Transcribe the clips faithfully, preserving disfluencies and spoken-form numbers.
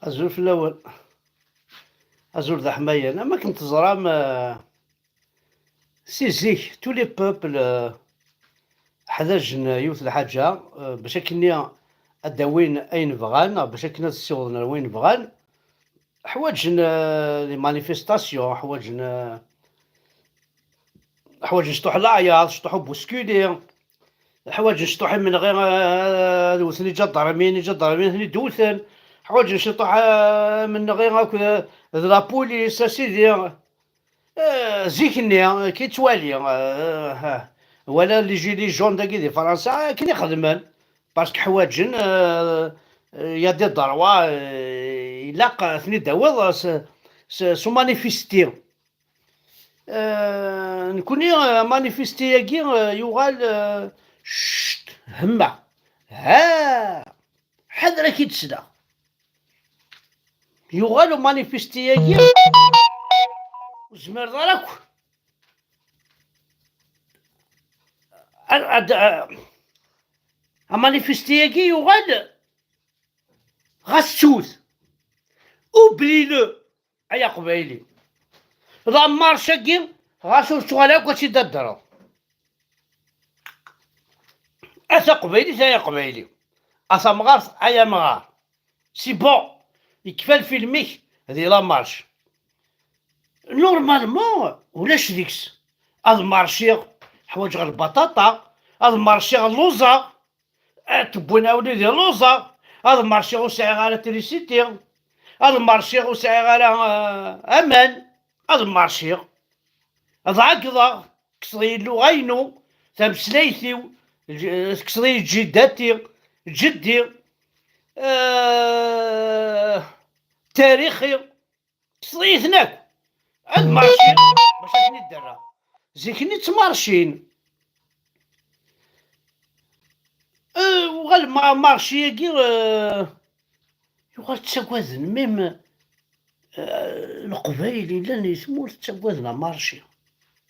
Azul fell-awen. Azul d aḥmayan. Am akken teẓram, eh, si zik, tous les peuples, eh, ḥdajen, eh, yiwet lḥaǧa, eh, bac akkenni ad d-awin ayen bɣan, neɣ bac akken ad ssiwḍen ar wayen bɣan, ḥwaǧen, eh, les manifestations, ḥwaǧen, eh, ḥwaǧen cṭuḥ leɛyaḍ, cṭuḥ ubuskuli, ḥwaǧen cṭuḥ imenɣi, eh, ad wten iǧadarmin, iǧadarmin ad ten-id-wten, ḥwaǧen cṭuḥ, eh, imenɣi akked, eh, d la police, a sidi. Eh, zik-nni, eh, ki ttwali, eh, eh, wala les gilets jaunes dagi di Fransa, akken i xedmen. Parce que ḥwaǧen, eh, eh, y a des droits, eh, ilaq ad ten-id-tawiḍ s, s, s umanifesti. Eh, nekni, eh, amanifesti-agi, eh, yuɣal, eh, cct, hemma. Ha! Ḥader ad k-id-sleɣ. Yuɣal umanifesti-agi, ur zmireḍ ara akk. Ad, ad, a-, amanifesti-agi yuɣal, ɣas ttut. Oublie-le, ay aqbayli. La marche-agi, ɣas ur tuɣal akk ad tt-id-addreḍ. A taqbaylit, ay aqbayli. A tamɣart, ay amɣar. C'est bon. Yekfa lfilm-ik di la marche. Normalement, ulac deg-s. Ad marchiɣ, ḥwaǧeɣ lbaṭaṭa. Ad marchiɣ, lluẓeɣ. Ad tewwin awli di lluẓeɣ. Ad marchiɣ, ur sɛiɣ ara trisiti. Ad marchiɣ, ur sɛiɣ ara, eh, aman. Ad marchiɣ. Ad ɛeggḍeɣ, tekkseḍ-iyi lluɣa-inu, tameslayt-iw, j-, tekkseḍ-iyi ǧidati, jeddi, eh, tarixi, tekkseḍ-iyi-ten akk. Ad marchiɣ, bac ad ten-id-rreɣ. Zik-nni ttmarcin. Eh, uɣal ma-, marchi-agi, eh, yuɣal ttagaden, même, eh, Leqbayel yellan di tmurt ttagaden amarci.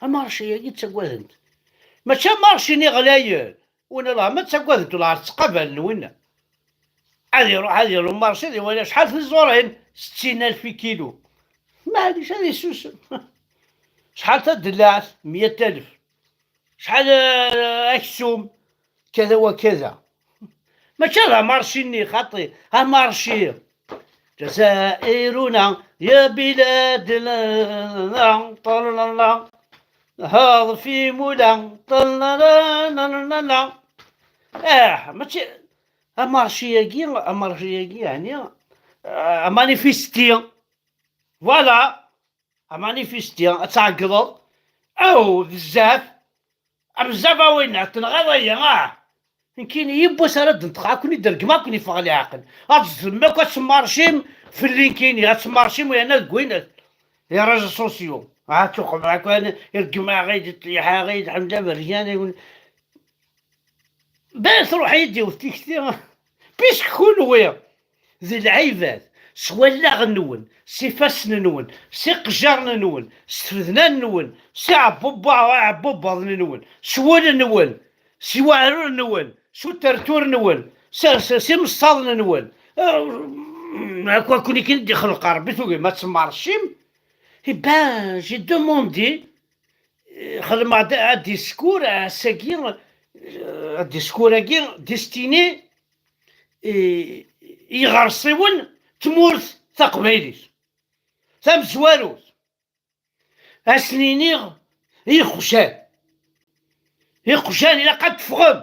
Amarci-agi ttagaden-t. Mačči amarci n iɣlayen, win lehma ttagaden-t, wala ttqabalen winna. Ad iruḥ, ad iru marci, ad iwali acḥal tiẓurin, settin alef i kilu. Maɛlic, ad isusem. Acḥal tadellaɛt? Meyya alef. Acḥal, eh, aksum? Kada wa kada. Mačči d amarci-nni, xaṭi, amarci. جزائرنا يا بلادنا، طللا، هاض في مولا، طللا. Ah, mačči, amarci-agi, amarci-agi, yeɛni, ah, amanifesti. Voilà. Amanifesti, ad tɛeggḍeḍ. Aw, bezzaf. A bezzaf a winna, tenɣiḍ-iyi, ah! Nekkini yiwwas ara d-neṭqeɣ, ad ken-id-regmeɣ, ad ken-iffeɣ leɛqel. Ad teẓẓlem akk, ad temmarcim fell-i nekkini, ad temmarcim yerna deg win, les réseaux sociaux. Ah, tuqbeɛ kan, regmeɣ-id, ṭliḥeɣ-id, ḥemd aberyan, Ben, truḥ-iyi-d yiwet tikti. Puisque kunwi d lɛibad, s wallaɣ-nwen, s ifassen-nwen, s iqejjaren-nwen, s tfednan-nwen, s iɛebbuba-, iɛebbubaḍen-nwen, s wul-nwen, s iweɛrur-nwen, s utertur-nwen, s, s, s imeṣṣaḍen-nwen, eh, akk akken i ken-id-ixleq Ṛebbi, tugim ad temmarcim. Eh ben, j'ai demandé, eh, xedmeɣ-d adiskur ass-agi, eh, adiskur-agi destiné i, i yiɣersiwen n tmurt taqbaylit tamezwarut. Ad sen-iniɣ i iqjan, iqjan ilaq ad teffɣem,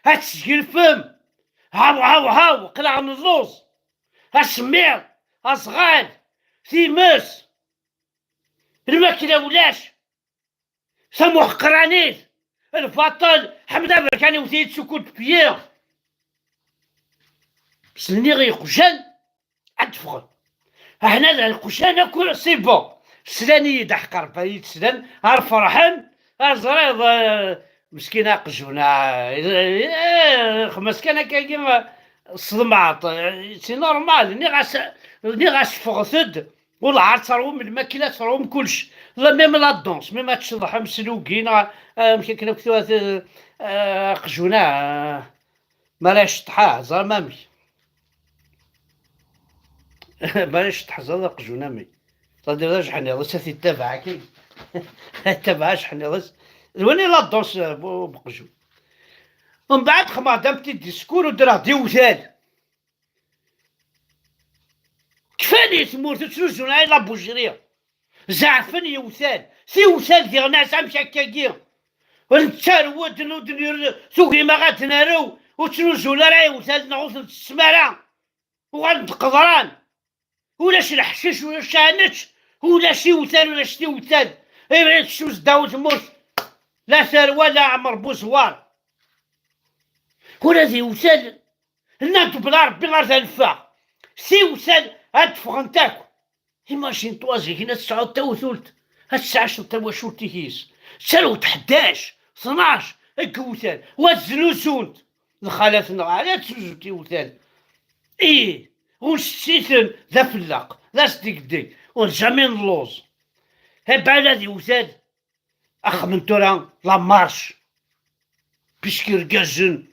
ad tesgelfem. Haw, haw, haw, aql-aɣ nelluẓ. Asemmiḍ, azɣal, times, lmakla ulac, tamuḥeqranit, lbaṭel, Ḥmed Aberkan iwet-iyi-d s ukuṭ pyi. Sniɣ iqjan ad d-ffɣen. Aḥna d lqjan akk, c'est bon. Slan-iyi-d aḥqerb, ay slan, ar ferḥen, ar ẓriɣ, eh, meskin aqjun, ah, eh, xmas kan akkagi, eh, ṣedmeɣ-t, eh, c'est normal, nniɣ-as, nniɣ-as ffɣet-d, wallah ar terwem lmakla, terwem kullec, la même la danse, même ad tceḍḥem s lugi, neɣ, eh, amek akken akk tura, eh, aqjun-a, eh, mi ara iceṭṭeḥ, ah, ẓram amek. Bac teḥẓaḍ aqjun ami. Tadiḍ ajeḥniḍ-is ad t-ittabaɛ akin. Ittabaɛ ajeḥniḍ-is. D wani la danse bu-, buqjun. Umbeɛd xedmeɣ-d am ti diskur u ddreɣ-d iwtal. Kfan i tmurt ur ttnuzun ara la boucherie. Zeɛfen yiwtal. Tiwtal diɣen ass amek akkagi. Ur nettarew, ur d-, ur d-, tugim ad narew, ur ttnuzun ara iwtal neɣ ur ten-tessem ara. Uɣalen-d qeḍran. Ulac leḥcic, ulac aɛneč, ulac iwtal, ulac tiwtal. Ibɣi tekcem seddaw tmurt. La tarwa, la ɛmer buzwar. Ula d iwtal, nna-d bla Rebbi ar d neffeɣ. Tiwtal ad d-ffɣent akk. Imagine-toi zik-nni ad tesɛuḍ tawtult, ad tesɛiceḍ tawacult-ik yis. Ttarew-d ḥdac, tnac, deg iwtal, wa ttnuzunt. Lxalat-nneɣ ɛla ttnuzunt iwtal. Ih, ur nsett-iten d afelleq, d asdegdeg, ur jamais nelluẓ. Iban ad iwtal, axedmen tura la marche. Puisque irgazen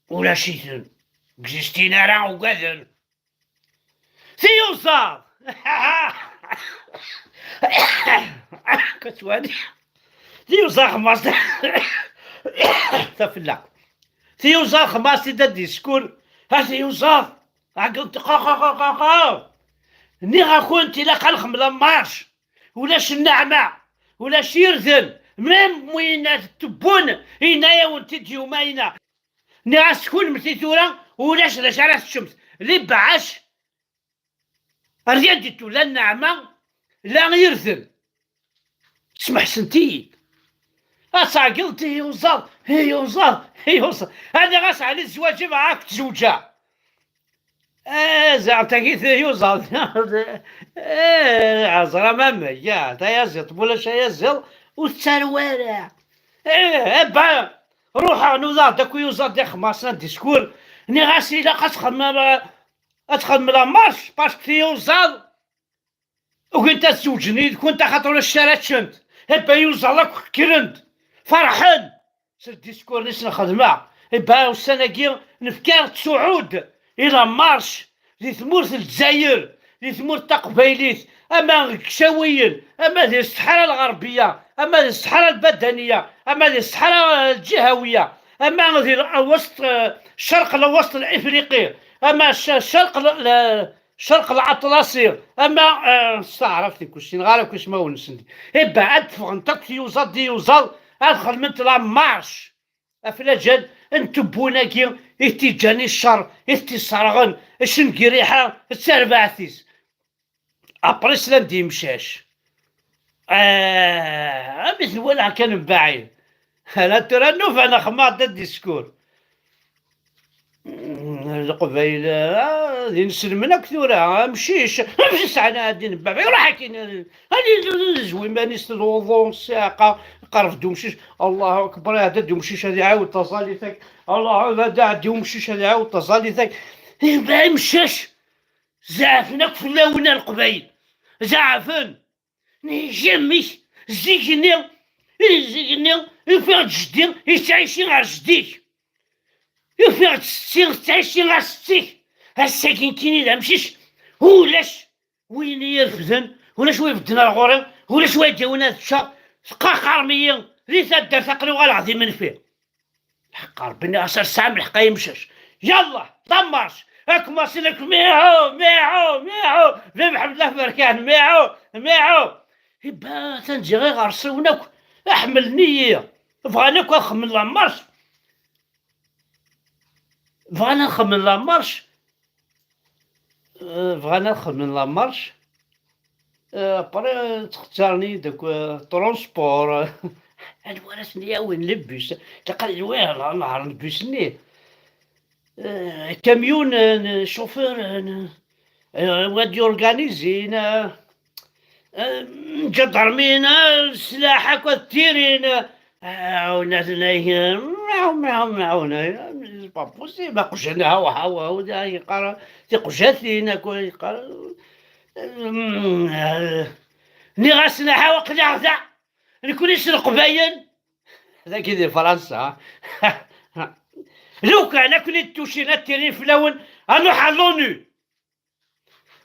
ulac-iten, ur existin ara, ugaden. Tiyuẓaḍ! Katwani. Tiyuẓaḍ xmas. Tafella. Tiyuẓaḍ xmas i da diskur. Ha tiyuẓaḍ. Ɛeggeḍ qa, qa, qa, qa, qa. Nniɣ-akent ilaq ad nxemmel la marche. Ulac nneɛma. Ulac irden. Même win tewwun, yenna-yawen-t-id yuma yenna. Nniɣ-as kunemti tura ulac d acu ara teččemt. Li bɛac, rien du tout, la nneɛma, la irden. Smeḥsent-iyi-d. Ad tɛeggeḍ tiyuẓaḍ, tiyuẓaḍ, tiyuẓaḍ. Ad nniɣ-as ɛli zzwaǧ-im ad k-tzewǧeɣ. Eh, zeɛma tagi tiyuẓaḍ. Eh, ẓra mamma, ya, tayaziḍt, mulac ayaziḍ, ur tettarew ara. Eh, ebba, ruḥeɣ nudaɣ-d akk iyuẓaḍ d ixemmasen ad diskur. Nniɣ-as ilaq ad txedmem, ad txedmem la marche, parce que tiyuẓaḍ ugint ad zewǧen yid-kent axaṭer ulac ara ččent. Ebba iyuẓaḍ akk kkren-d, ferḥen. S diskur-nni s nxedmeɣ. Ebba ussan-agi nefka ttsuɛud i la marche di tmurt n Lezzayer, di tmurt taqbaylit, ama deg Icawiyen, ama di Ṣṣeḥra Lɣerbiya, ama di Ṣṣeḥra Lbadaniya, ama di Ṣṣeḥra Lǧihawiya, ama di Lawasṭ, eh, Ccerq Lawasṭ Lifriqi, ama Ccerq Ccerq Lɛaṭlasi, ama, eh, s taɛrabt i kusin, ɣer akk ismawen-nsen. Ebba ad ffɣent akk tiyuẓaḍ d iyuẓaḍ, ad xedment la marche. Aflaǧal n tewwun-agi i t-iǧǧan i ccer, i t-isserɣen, acengiriḥa d tarbaɛt-is. Après slan-d imcac. Ah, amek nwala kan mbaɛid. Ala tura nufa nexmaḍ d diskur. Leqbayel, ah, d inselmen akk tura, amcic, amcic sɛan ɛadin baba, iruḥ akin, ali, yezwi iman-is d luḍu, ssiɛqa, iqerreb-d umcic, Allahu akbar, iɛedda-d umcic ad iɛawed taẓallit-agi, Allahu, ad iɛeddi umcic ad iɛawed taẓallit-agi. Imcac, zeɛfen akk fell-awen a Leqbayel, zeɛfen. Nniɣ-ak amek, zik-nni, zik-nni, ufiɣ-d jeddi yettɛici ɣer jeddi-k. Ufiɣ-d setti tettɛici ɣer setti-k. Ass-agi nekkini d amcic, ulac win i yi-irefden, ulac win ibedden ar ɣur-i, ulac win i d-yawin ad ččeɣ. Teqqaqarem-iyi di taddart, aql-i uɣaleɣ d imenfi. Lḥeqq Rebbi, nniɣ-as ar tesɛam lḥeqq ay imcac. Yallah, d amarc. Akmaṣin akk miɛu, miɛu, miɛu. Bab Ḥmed Laferkan, miɛu, miɛu. Iba, atan ǧǧiɣ iɣersiwen akk. Ḥemmlen-iyi. Bɣan akk ad xemmen la marche. Bɣan ad xemmen la marche. Eh, bɣan ad xedmen la marche. Eh, après, eh, ttxettaren-iyi-d akk, eh, transport. Anwa ara ten-yawin, le bus? Ilaq ad yewwi nehṛen bus-nni. Eh, kamyun, eh, n chauffeur, eh, n, eh, wa d-yorganisin, eh, eh, n ǧadarmin, eh, sslaḥ akk ad ttirin, eh, Ɛawnat-nni, mɛaw, mɛaw, mɛaw, c'est pas possible, aqjan, haw, haw, haw, da, yeqqar, tiqjatin, akk, yeqqar, mm, eh, nniɣ-asen, haw, aql-aɣ da, nekkni s Leqbayel, dagi di Fransa, lukan akken i d-tucin ad tirin fell-awen, ad nruḥ à l'ONU.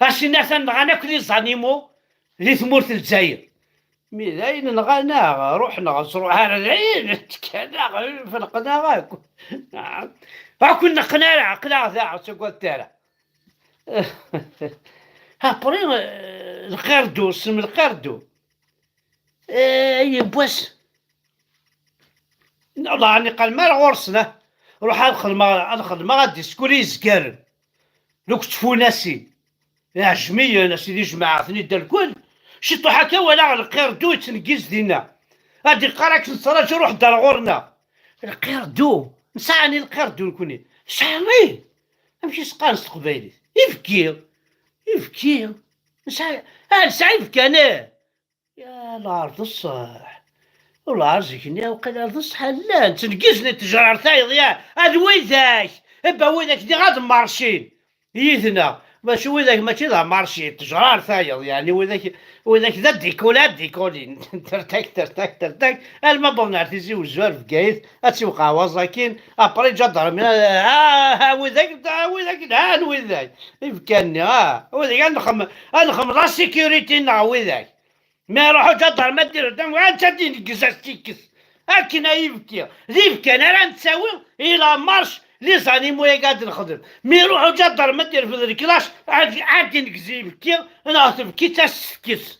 Asin atan nɣan akk les animaux di tmurt n Lezzayer. Mi d ayen nɣan-aɣ, ruḥen ɣer ẓruḥ ar dayen, tkan-aɣ, felqen-aɣ akk. Akk neqqen ara, aql-aɣ da, ur ttagadet ara. Après, eh, lqirdu, ssem lqirdu. Eh, yiwwas. Allah, ɛni qqal mi ara ɣur-sen, ah? Ruḥ ad xedmeɣ, ad xedmeɣ adiskur i yezgaren. Luk tfunasin. Iɛjem-iyi, a sidi, jemɛeɣ-ten-id alkul. Ciṭuḥ akka walaɣ lqirdu yettneggiz dinna. Ad iqqar akken tettraǧu, ruḥ-d ar ɣur-neɣ. Lqirdu, nesɛa ɛni lqirdu nekni? Nesɛa, ih. Amek i s-qqaren s teqbaylit? Ibki. Ibki. Nesɛa, ah, nesɛa ibkan, ih. Ya lɛar d ṣṣeḥ. Ur lɛar zik-nni, waqila d ṣṣeḥ llan, ttneggizen i ttejrar tayeḍ, ya, ad widak, ebba widak diɣ ad marcin yid-neɣ. Mačči widak, mačči d amarci, ttejrar tayeḍ, yeɛni widak, widak d adikul, ad dikulin. Tertak, tertak, tertak, alma wwḍen ar Tizi Wezzu ar Bgayet, ad tiwqeɛ waẓ akkin, après ǧadarmi, ah, ah, widak, ah, widak, lhan widak. Ibkan-nni, ah, widak, ad nxem-, ad nxem la sécurité-nneɣ widak. Mi iruḥ uǧadarm ad d-irfed, anta ad d-ineggez as-tikkes. Akken ay ibki. D ibkan ara nettawi i la marche, les animaux-agi ad nexdem. Mi iruḥ uǧadarm ad d-irfed leklac, ad, ad d-ineggez ibki, neɣ tebki d tasekkes.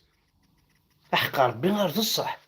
Aḥeqq Rebbi ar d ṣṣeḥ.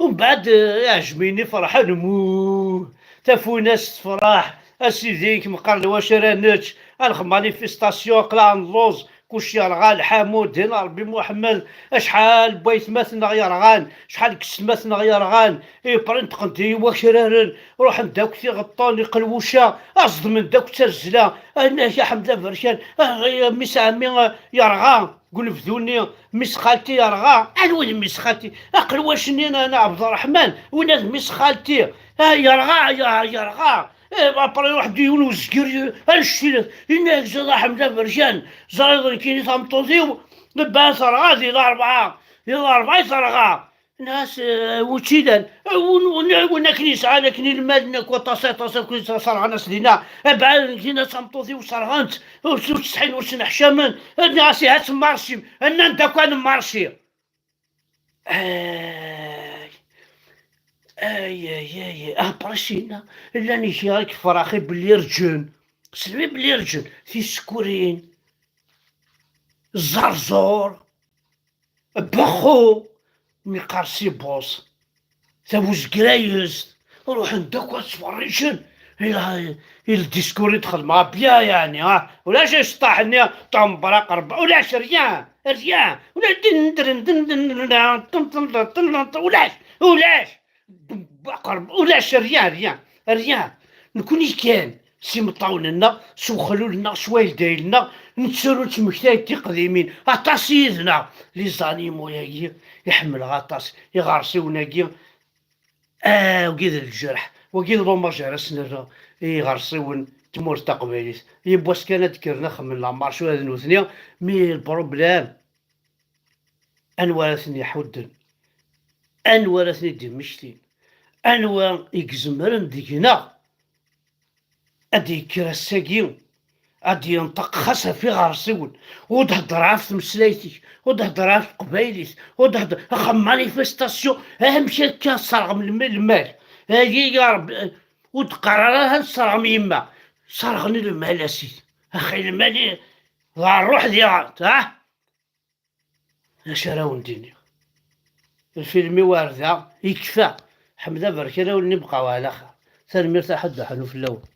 Umbeɛd, eh, iɛejmiyen ferḥen, muh, tafunast tefreḥ, a sidi, meqqar lwac ara nečč, a nex manifestation, aql-aɣ nelluẓ, kullec yerɣa, lḥamu, ddin Ṛebbi Muḥemmed, acḥal n waytmaten-nneɣ yerɣan, acḥal n yessetma-tneɣ yerɣan, i ṭṭqen-d i wakraren, ruḥen-d akk tiɣeṭṭen, iqelwuca, a ẓedmen-d akk d tazzla, a Nna Ḥmed Aberkan, a, a mmi-s ɛemmi, a, yerɣa, deg unebdu-nni, mmi-s xalti yerɣa, anwa d mmi-s xalti? Aqelwac-nni n, n Ɛebderreḥman, winna d mmi-s xalti, a, yerɣa, a, yerɣa. Eh, après, iruḥ-d yiwen uzgir, annect-ilat, yenna-yak: "Ẓriḍ a Ḥmed Aberkan, ẓriḍ nekkini tameṭṭut-iw, nebba terɣa di Larebɛa, di Larebɛa i terɣa." Nniɣ-as: "Eh, wučči llan? Eh, win, win, win akken yesɛan akken i lmal, nekk waṭas, aṭas akk i serɣen-as dinna. Abɛad nekkini tameṭṭut-iw serɣen-tt, ur, ur ttsetḥin, ur ttneḥcamen." Nniɣ-as: "Ihi ad temmarcim." Nnan-d akk ad nemmarci. Ay, ay, ay, ay, après-s yenna, llan kra k-fraxi belli rǧen. Selmi belli rǧen, tiskurin, ẓerẓur, bexxu, mi qqar si bus, tabuzegrayezt, ruḥen-d akk ad ttferriǧen i, i ldiskur i d-xedmeɣ, bya, yeɛni, ah, ulac iceṭṭaḥ-nni, ṭembra qerb, ulac, rien, rien, ulac, din, din, din, din, din, din, din, din, din, ulac, ulac, qerb, ulac, rien, rien, rien. Nekni kan, s imeṭṭawen-nneɣ, s wexlul-nneɣ, s wayldayel-nneɣ, nettaru, nettmektay-d tiqdimin, aṭas yid-neɣ, les animaux-agi i ḥemmleɣ aṭas, iɣersiwen-agi, ah, wagi d lǧerḥ, wagi d l'hommage ara s-nerr i iɣersiwen n tmurt taqbaylit. Yiwwas kan ad d-kkren ad xedmen la marche ula d nutni, mais le problème, anwa ara ten-iḥudden? Anwa ara ten-id-immektin? Anwa i izemren deg-neɣ ad d-yekker ass-agi, ad d-yenṭeq xas ɣef iɣersiwen, ur d-hedder ɣef tmeslayt-ik, ur d-hedder ɣef teqbaylit, ur d-hedder, axem manifestation, amek akka tesserɣem lm-, lmal? Agi, ya Rebbi, ur d-qqar ara ad tesserɣem yemma. Sserɣen lmal, a sidi. Axi lmal i, d ṛṛuḥ diɣ, ah? D acu ara awen-d-iniɣ? Lfilm-iw ar da yekfa. Ḥmed Aberkan, a wen-ibqa ɛla xir. Tanemmirt a ḥedd, ḥnu fell-awen.